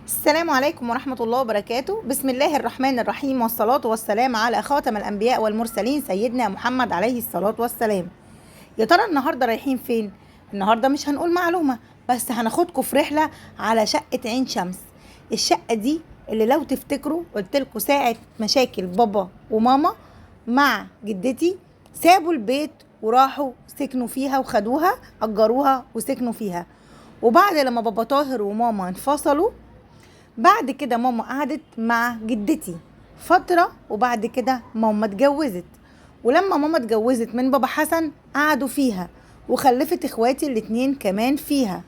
السلام عليكم ورحمة الله وبركاته. بسم الله الرحمن الرحيم، والصلاة والسلام على خاتم الأنبياء والمرسلين سيدنا محمد عليه الصلاة والسلام. يا ترى النهاردة رايحين فين؟ النهاردة مش هنقول معلومة، بس هناخدكم في رحلة على شقة عين شمس. الشقة دي اللي لو تفتكروا قلتلكوا ساعة مشاكل بابا وماما مع جدتي سابوا البيت وراحوا سكنوا فيها وخدوها أجروها وسكنوا فيها. وبعد لما بابا طاهر وماما انفصلوا، بعد كده ماما قعدت مع جدتي فترة، وبعد كده ماما اتجوزت. ولما ماما اتجوزت من بابا حسن قعدوا فيها، وخلفت اخواتي الاتنين كمان فيها.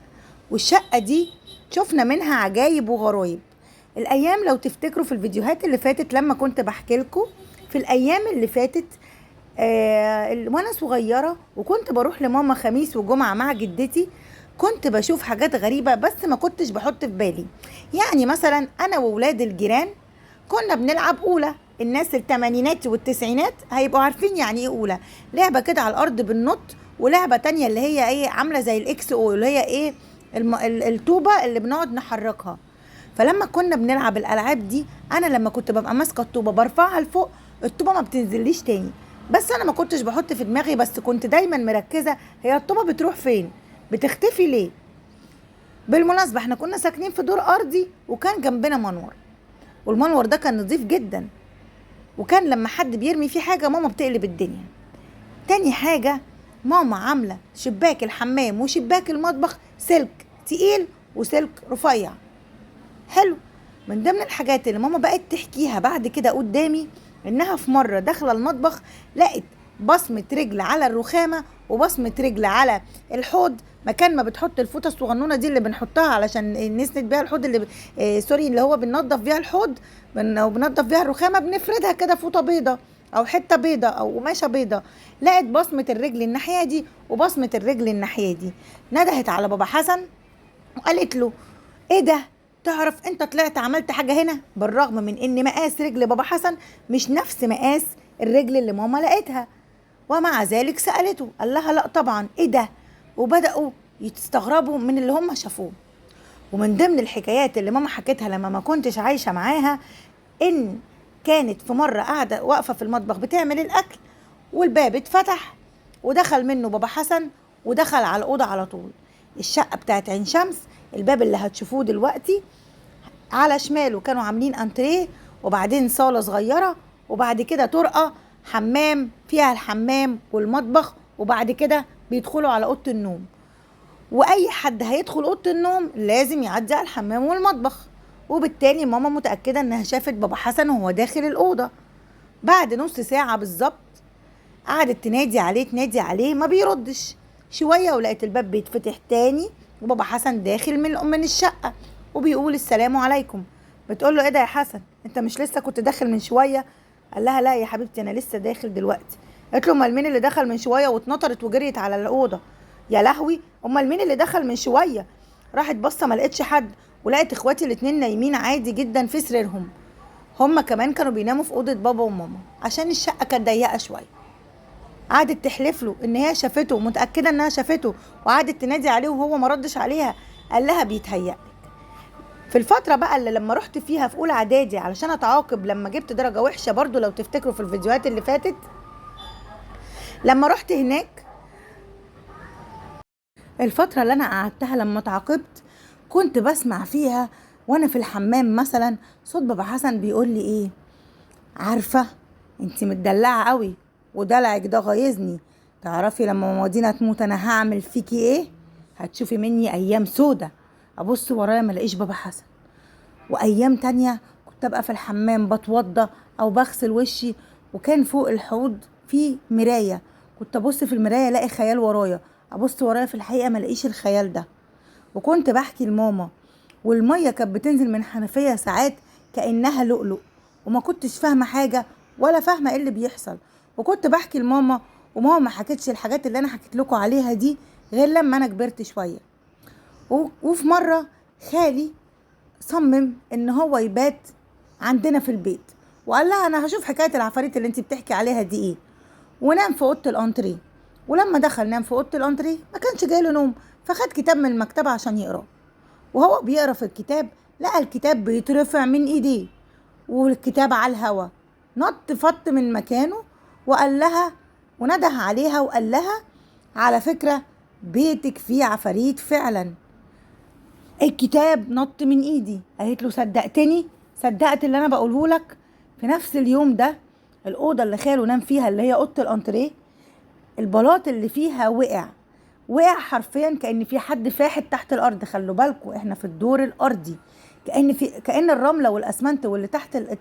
والشقة دي شفنا منها عجايب وغرايب. الايام لو تفتكروا في الفيديوهات اللي فاتت لما كنت بحكي لكم في الايام اللي فاتت، وانا صغيرة وكنت بروح لماما خميس وجمعة مع جدتي، كنت بشوف حاجات غريبة بس ما كنتش بحط في بالي. يعني مثلا انا وولاد الجيران كنا بنلعب اولى. الناس التمانينات والتسعينات هيبقوا عارفين يعني ايه اولى، لعبة كده على الارض بالنط، ولعبة تانية اللي هي ايه عاملة زي الاكس او اللي هي ايه الطوبة اللي بنقعد نحركها. فلما كنا بنلعب الالعاب دي، انا لما كنت ببقى ماسكة الطوبة برفعها لفوق، الطوبة ما بتنزليش تاني. بس انا ما كنتش بحط في دماغي، بس كنت دايما مركزة هي الطوبة بتروح فين، بتختفي ليه. بالمناسبة احنا كنا ساكنين في دور ارضي وكان جنبنا منور، والمنور ده كان نظيف جدا، وكان لما حد بيرمي فيه حاجة ماما بتقلب الدنيا. تاني حاجة، ماما عاملة شباك الحمام وشباك المطبخ سلك تقيل وسلك رفيع. حلو. من ضمن الحاجات اللي ماما بقت تحكيها بعد كده قدامي، انها في مرة داخلة المطبخ لقت بصمة رجل على الرخامة وبصمة رجل على الحوض، مكان ما بتحط الفوطة الصغنونة دي اللي بنحطها علشان نسند بيها الحوض اللي سوري اللي هو بننظف بيها الحوض، وبننظف بيها الرخامة، بنفردها كده فوطة بيضة أو حتة بيضة أو قماشة بيضة. لقت بصمة الرجل الناحية دي وبصمة الرجل الناحية دي. ندهت على بابا حسن وقالت له ايه ده، تعرف انت طلعت عملت حاجة هنا؟ بالرغم من ان مقاس رجل بابا حسن مش نفس مقاس الرجل اللي ماما لقيتها، ومع ذلك سألته، قال لها لا طبعا، ايه ده؟ وبدأوا يستغربوا من اللي هم شافوه. ومن ضمن الحكايات اللي ماما حكتها لما ما كنتش عايشة معاها، ان كانت في مرة قاعدة واقفة في المطبخ بتعمل الأكل، والباب اتفتح ودخل منه بابا حسن ودخل على الأوضة على طول. الشقة بتاعت عين شمس، الباب اللي هتشوفوه دلوقتي على شماله كانوا عاملين انتريه، وبعدين صالة صغيرة، وبعد كده طرقة حمام فيها الحمام والمطبخ، وبعد كده بيدخلوا على أوضة النوم. وأي حد هيدخل أوضة النوم لازم يعدي على الحمام والمطبخ. وبالتالي ماما متأكدة إنها شافت بابا حسن وهو داخل الأوضة. بعد نص ساعة بالظبط قعدت تنادي عليه تنادي عليه، ما بيردش. شوية ولقيت الباب بيتفتح تاني وبابا حسن داخل من الشقة وبيقول السلام عليكم. بتقول له ايه ده يا حسن، انت مش لسه كنت داخل من شوية؟ قال لها لا يا حبيبتي انا لسه داخل دلوقتي. قالت له امال مين اللي دخل من شوية؟ واتنطرت وجريت على الأوضة. يا لهوي، امال مين اللي دخل من شوية؟ راحت بصة ما لقيتش حد، ولقت اخواتي الاتنين نايمين عادي جدا في سريرهم. هما كمان كانوا بيناموا في أوضة بابا وماما عشان الشقة كانت ضيقة شوية. قعدت تحلف له ان هي شافته ومتأكدة انها شافته، وقعدت تنادي عليه وهو ما ردش عليها. قال لها بيتهيألك. في الفترة بقى اللي لما رحت فيها في أولى إعدادي علشان أتعاقب لما جبت درجة وحشة، برضو لو تفتكروا في الفيديوهات اللي فاتت، لما رحت هناك الفترة اللي أنا قعدتها لما اتعاقبت، كنت بسمع فيها وأنا في الحمام مثلا صوت بابا حسن بيقول لي إيه، عارفة انت متدلعة قوي ودلعك ده غيظني، تعرفي لما ماما دينا تموت أنا هعمل فيكي إيه، هتشوفي مني أيام سودة. أبص ورايا ما الاقيش بابا حسن. وأيام تانية كنت أبقى في الحمام بتوضى أو بغسل وشي، وكان فوق الحوض في مراية، كنت أبص في المراية ألاقي خيال ورايا، أبص ورايا في الحقيقة ما الاقيش الخيال ده. وكنت بحكي لماما، والمية كانت بتنزل من حنفية ساعات كأنها لؤلؤ، وما كنتش فاهمة حاجة ولا فاهمة ايه اللي بيحصل. وكنت بحكي لماما، وماما ما حكتش الحاجات اللي أنا حكيت لكم عليها دي غير لما أنا كبرت شوية. وفي مرة خالي صمم إن هو يبات عندنا في البيت، وقال لها أنا هشوف حكاية العفاريت اللي انت بتحكي عليها دي إيه، ونام في أوضة الأنتريه. ولما دخل نام في أوضة الأنتريه ما كانش جايله نوم، فخد كتاب من المكتبة عشان يقراه. وهو بيقرا في الكتاب لقى الكتاب بيترفع من ايديه والكتاب على الهوا. نط فط من مكانه وقال لها، ونده عليها وقال لها على فكرة بيتك فيه عفاريت فعلا، الكتاب نط من ايدي. قالت له صدقتني؟ صدقت اللي انا بقوله لك؟ في نفس اليوم ده الاوضة اللي خاله نام فيها اللي هي اوضة الانتريه، البلاط اللي فيها وقع، وقع حرفيا كأن في حد فاحت تحت الارض. خلوا بالكم احنا في الدور الارضي، كأن الرملة والاسمنت واللي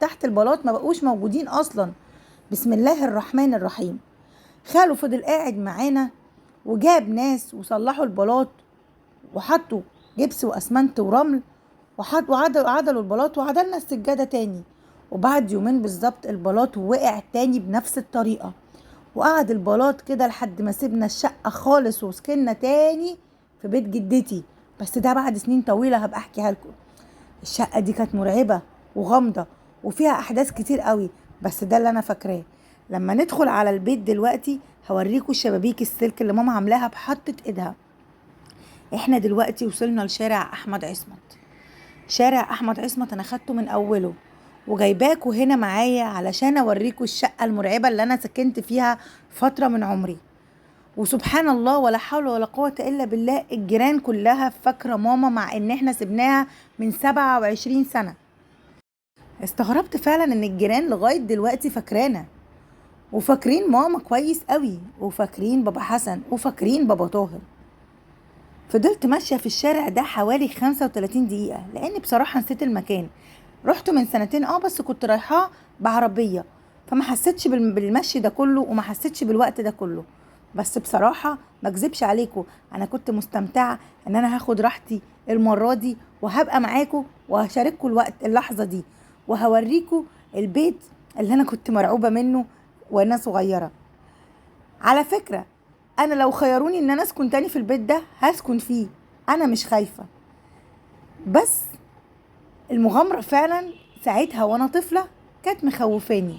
تحت البلاط ما بقوش موجودين اصلا. بسم الله الرحمن الرحيم. خاله فضل قاعد معانا وجاب ناس وصلحوا البلاط وحطوا جبس واسمنت ورمل وعدلوا البلاط وعدلنا السجادة تاني. وبعد يومين بالظبط البلاط وقع تاني بنفس الطريقة، وقعد البلاط كده لحد ما سيبنا الشقة خالص وسكننا تاني في بيت جدتي، بس ده بعد سنين طويلة هبقى احكيها لكم. الشقة دي كانت مرعبة وغامضه وفيها احداث كتير قوي، بس ده اللي انا فاكراه. لما ندخل على البيت دلوقتي هوريكم الشبابيك السلك اللي ماما عاملاها بحطة ايدها. احنا دلوقتي وصلنا لشارع احمد عصمت. شارع احمد عصمت انا خدته من اوله وجايباكوا هنا معايا علشان اوريكوا الشقة المرعبة اللي انا سكنت فيها فترة من عمري. وسبحان الله ولا حول ولا قوة الا بالله، الجيران كلها فاكرة ماما مع ان احنا سبناها من 27 سنة. استغربت فعلا ان الجيران لغاية دلوقتي فاكرانا، وفاكرين ماما كويس قوي، وفاكرين بابا حسن، وفاكرين بابا طاهر. فضلت ماشية في الشارع ده حوالي 35 دقيقة لان بصراحة نسيت المكان. رحت من سنتين بس كنت رايحاه بعربية، فما حسيتش بالمشي ده كله وما حسيتش بالوقت ده كله. بس بصراحة ما اكذبش عليكم، انا كنت مستمتعة ان انا هاخد راحتي المرة دي وهبقى معاكم وهشارككم الوقت اللحظة دي، وهوريكم البيت اللي انا كنت مرعوبة منه وانا صغيرة. على فكرة انا لو خيروني ان انا اسكن تاني في البيت ده هسكن فيه، انا مش خايفة. بس المغامرة فعلا ساعتها وانا طفلة كانت مخوفاني.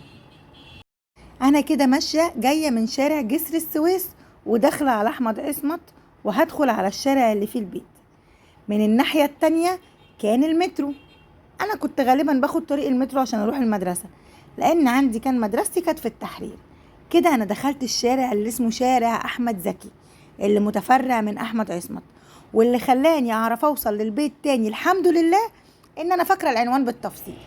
انا كده ماشية جاية من شارع جسر السويس وداخلة على احمد عصمت، وهدخل على الشارع اللي فيه البيت. من الناحية التانية كان المترو. انا كنت غالبا باخد طريق المترو عشان اروح المدرسة، لان عندي كان مدرستي كانت في التحرير. كده انا دخلت الشارع اللي اسمه شارع احمد زكي، اللي متفرع من احمد عصمت، واللي خلاني اعرف اوصل للبيت تاني الحمد لله ان انا فاكره العنوان بالتفصيل.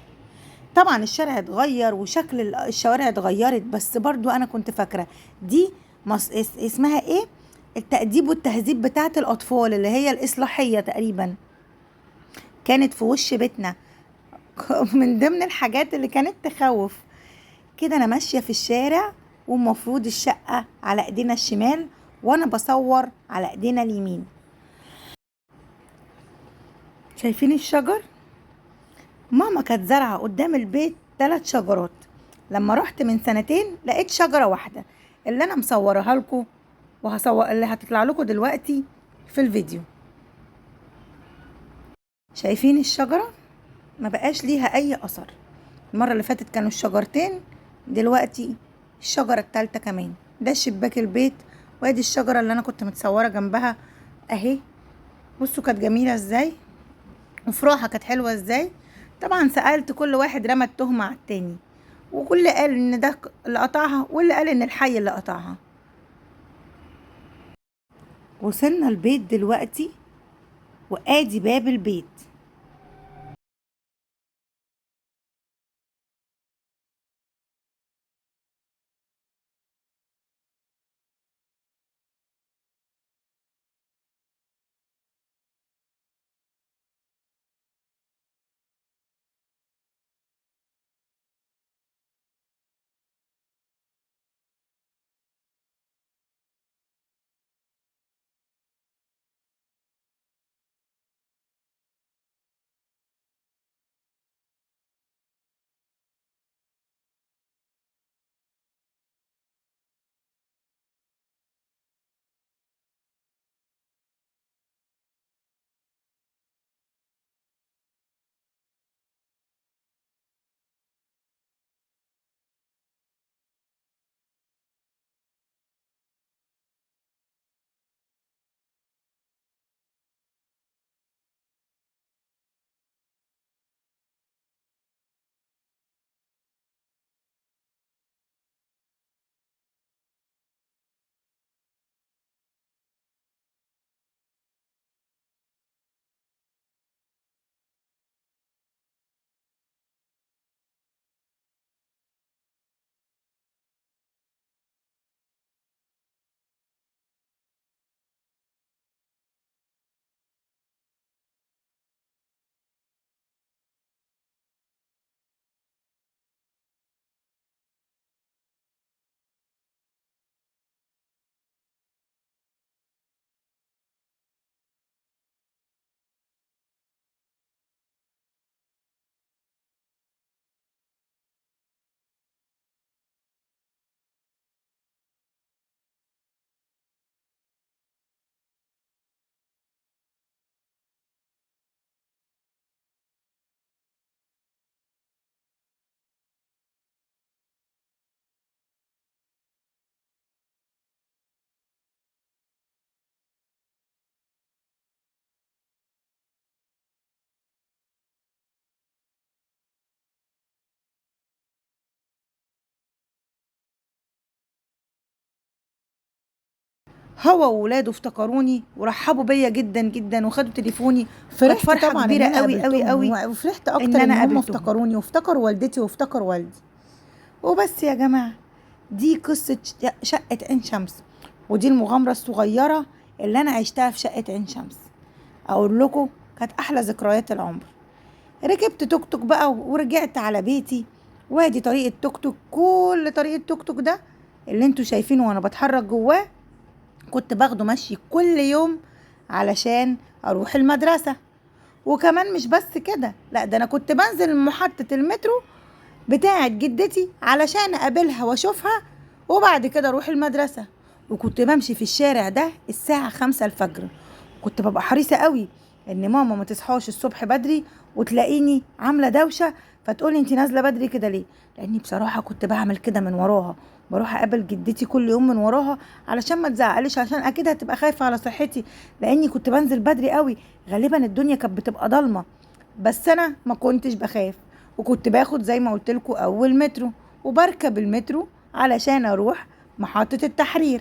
طبعا الشارع اتغير وشكل الشوارع اتغيرت، بس برضو انا كنت فاكره دي اسمها ايه، التأديب والتهذيب بتاعت الاطفال اللي هي الاصلاحية تقريبا، كانت في وش بيتنا. من ضمن الحاجات اللي كانت تخوف. كده انا ماشية في الشارع ومفروض الشقة على ايدينا الشمال وانا بصور على ايدينا اليمين. شايفين الشجر؟ ماما كانت زارعه قدام البيت 3 شجرات. لما رحت من سنتين لقيت شجرة واحدة اللي انا مصورها لكم وهصور اللي هتطلع لكم دلوقتي في الفيديو. شايفين الشجرة؟ ما بقاش ليها اي اثر. المرة اللي فاتت كانوا الشجرتين، دلوقتي الشجرة الثالثة كمان. ده شباك البيت، وادي الشجرة اللي انا كنت متصورة جنبها اهي. بصوا كانت جميلة ازاي، وفراحه كانت حلوة ازاي. طبعا سالت كل واحد رمى التهمة على التاني، وكل قال ان ده اللي قطعها واللي قال ان الحي اللي قطعها. وصلنا البيت دلوقتي، وادي باب البيت. هو وولاده افتكروني ورحبوا بيا جدا جدا وخدوا تليفوني. فرحت فرحة طبعا كبيرة ان انا قوي قوي قابلتهم، قوي وفرحت اكتر إن ان أنا هم قابلتهم. افتكروني وافتكروا والدتي وافتكروا والدي. وبس يا جماعة، دي قصة شقة عين شمس، ودي المغامرة الصغيرة اللي أنا عشتها في شقة عين شمس. أقول لكم كانت أحلى ذكريات العمر. ركبت توك توك بقى ورجعت على بيتي، وادي طريق التوك توك، كل طريق التوك توك ده اللي انتوا شايفينه وانا بتحرك جواه كنت باخده مشي كل يوم علشان اروح المدرسة. وكمان مش بس كده، لا ده انا كنت بنزل محطة المترو بتاعة جدتي علشان اقابلها واشوفها وبعد كده اروح المدرسة. وكنت بمشي في الشارع ده الساعة 5 الفجر، كنت ببقى حريصة قوي ان ماما ما تصحاش الصبح بدري وتلاقيني عاملة دوشة فتقولي انتي نازلة بدري كده ليه، لاني بصراحة كنت بعمل كده من وراها، بروح اقابل جدتي كل يوم من وراها علشان ما تزعقليش، عشان اكيد هتبقى خايفة على صحتي، لاني كنت بنزل بدري قوي، غالبا الدنيا كانت بتبقى ضلمة، بس انا ما كنتش بخاف، وكنت باخد زي ما قلت لكم اول مترو وبركب المترو علشان اروح محطة التحرير.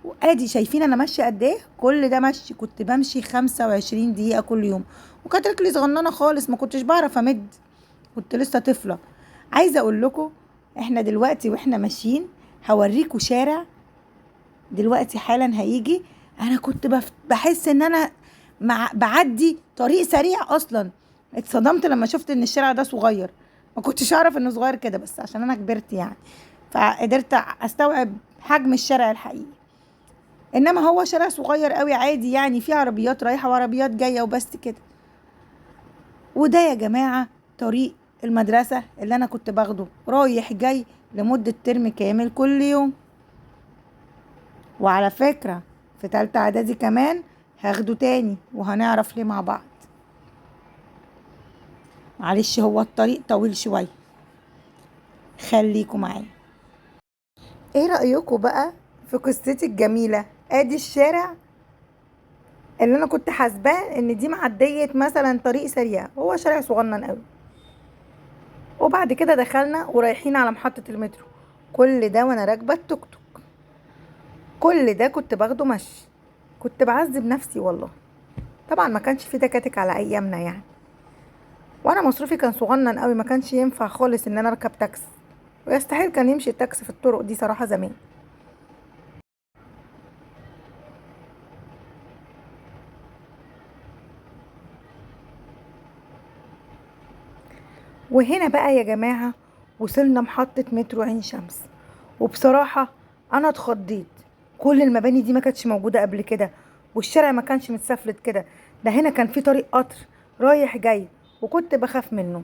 وادي شايفين انا ماشية قد ايه، كل ده مشي، كنت بمشي 25 دقيقة كل يوم، وكانت رجلي صغننه خالص ما كنتش بعرف امد، كنت لسه طفله. عايزه اقول لكم احنا دلوقتي واحنا ماشيين هوريكم شارع دلوقتي حالا هيجي، انا كنت بحس ان انا بعدي طريق سريع اصلا. اتصدمت لما شفت ان الشارع ده صغير، ما كنتش اعرف انه صغير كده، بس عشان انا كبرت يعني فقدرت استوعب حجم الشارع الحقيقي. انما هو شارع صغير قوي عادي يعني، فيه عربيات رايحة وعربيات جاية وبس كده. وده يا جماعة طريق المدرسة اللي انا كنت باخده رايح جاي لمدة ترم كامل كل يوم. وعلى فكرة في تالتة اعدادي كمان هاخده تاني وهنعرف ليه مع بعض. معلش هو الطريق طويل شوية، خليكم معايا. ايه رأيكم بقى في قصتي الجميلة؟ ادي الشارع اللي انا كنت حاسباه ان دي معدية مثلا طريق سريع، هو شارع صغنن قوي. وبعد كده دخلنا ورايحين على محطة المترو، كل ده وانا راكبة التوك توك، كل ده كنت باخده مشي، كنت بعذب نفسي والله. طبعا ما كانش في تكاتك على ايامنا يعني، وانا مصروفي كان صغنن قوي، ما كانش ينفع خالص ان انا اركب تاكسي، ويستحيل كان يمشي التاكسي في الطرق دي صراحة زمان. وهنا بقى يا جماعة وصلنا محطة مترو عين شمس، وبصراحة أنا اتخضيت، كل المباني دي ما كانتش موجودة قبل كده، والشارع ما كانش متسفلت كده، ده هنا كان في طريق قطر رايح جاي وكنت بخاف منه.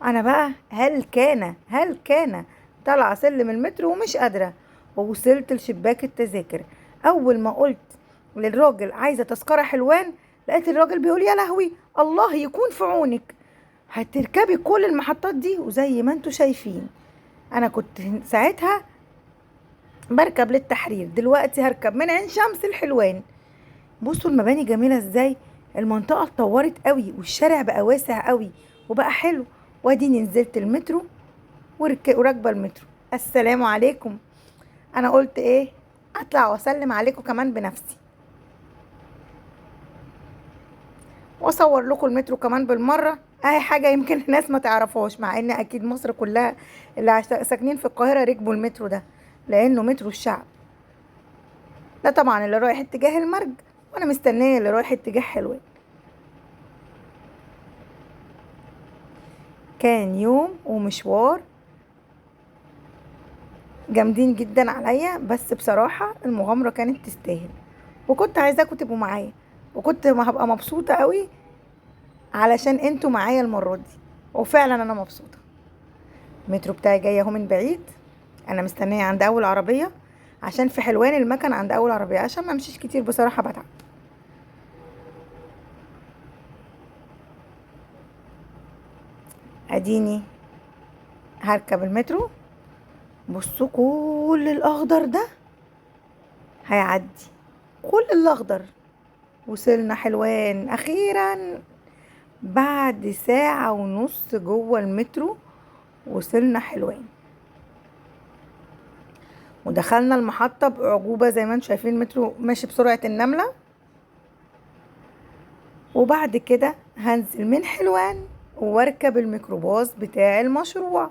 أنا بقى هل كان طالعة سلم المترو ومش قادرة، ووصلت لشباك التذاكر. أول ما قلت للراجل عايزة تذكرة حلوان، لقيت الراجل بيقول يا لهوي الله يكون في عونك، هتركبي كل المحطات دي. وزي ما انتوا شايفين انا كنت ساعتها بركب للتحرير، دلوقتي هركب من عين شمس الحلوان. بصوا المباني جميلة ازاي، المنطقة اتطورت قوي والشارع بقى واسع قوي وبقى حلو. واديني نزلت المترو وراكبة المترو. السلام عليكم. انا قلت ايه، اطلع واسلم عليكم كمان بنفسي واصور لكم المترو كمان بالمرة، اهي حاجة يمكن الناس ما تعرفهاش، مع ان اكيد مصر كلها اللي ساكنين في القاهرة ركبوا المترو ده لانه مترو الشعب. ده طبعا اللي رايح اتجاه المرج، وانا مستنية اللي رايح اتجاه حلوان. كان يوم ومشوار جامدين جدا عليا، بس بصراحة المغامرة كانت تستاهل، وكنت عايزاكم تبقوا معايا، وكنت ما هبقى مبسوطة قوي علشان انتوا معايا المرة دي، وفعلا انا مبسوطة. المترو بتاعي جاي اهو من بعيد، انا مستنية عند اول عربية عشان في حلوان المكان عند اول عربية، عشان ما امشيش كتير بصراحة بتعب. اديني هركب المترو. بصوا كل الاخضر ده هيعدي، كل الاخضر. وصلنا حلوان اخيرا بعد ساعة ونص جوه المترو، وصلنا حلوان. ودخلنا المحطة بأعجوبة زي ما انتم شايفين، المترو ماشي بسرعة النملة. وبعد كده هنزل من حلوان واركب الميكروباص بتاع المشروع.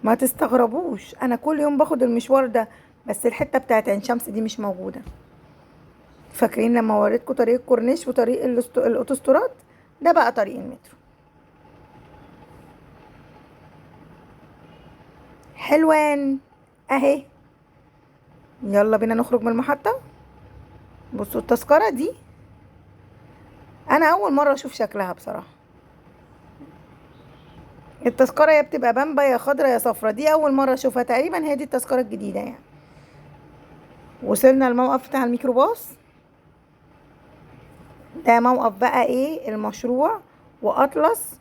ما تستغربوش، انا كل يوم باخد المشوار ده، بس الحتة بتاعت عين شمس دي مش موجودة. فاكرين لما وريتكم طريق الكورنيش وطريق الاوتوستراد؟ ده بقى طريق المترو. حلوان اهي. يلا بينا نخرج من المحطة. بصوا التذكرة دي انا اول مرة اشوف شكلها بصراحة. التذكرة يا بتبقى بامبا يا خضرة يا صفرة، دي اول مرة اشوفها تقريبا، هي دي التذكرة الجديدة يعني. وصلنا الموقف بتاع الميكروباص ده، موقف بقى ايه المشروع واطلس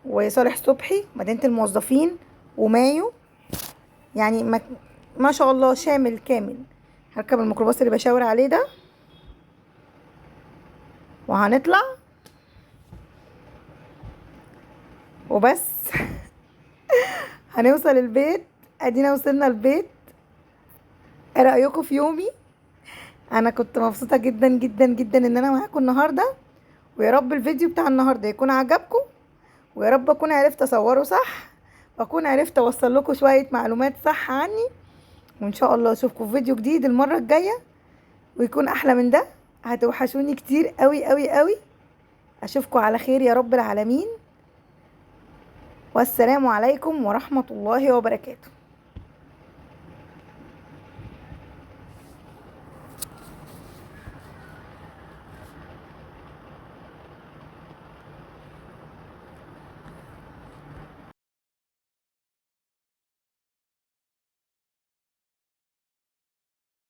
وصالح صبحي مدينة الموظفين ومايو، يعني ما شاء الله شامل كامل. هركب الميكروباص اللي بشاور عليه ده وهنطلع وبس. هنوصل البيت. ادينا وصلنا البيت. ايه رأيكم في يومي؟ انا كنت مبسوطة جدا جدا جدا ان انا معاكم النهاردة، ويا رب الفيديو بتاع النهاردة يكون عجبكم، ويا رب اكون عرفت اصوره صح، واكون عرفت اوصل لكم شوية معلومات صح عني. وان شاء الله اشوفكم في فيديو جديد المرة الجاية ويكون احلى من ده. هتوحشوني كتير قوي قوي قوي. اشوفكم على خير يا رب العالمين، والسلام عليكم ورحمة الله وبركاته.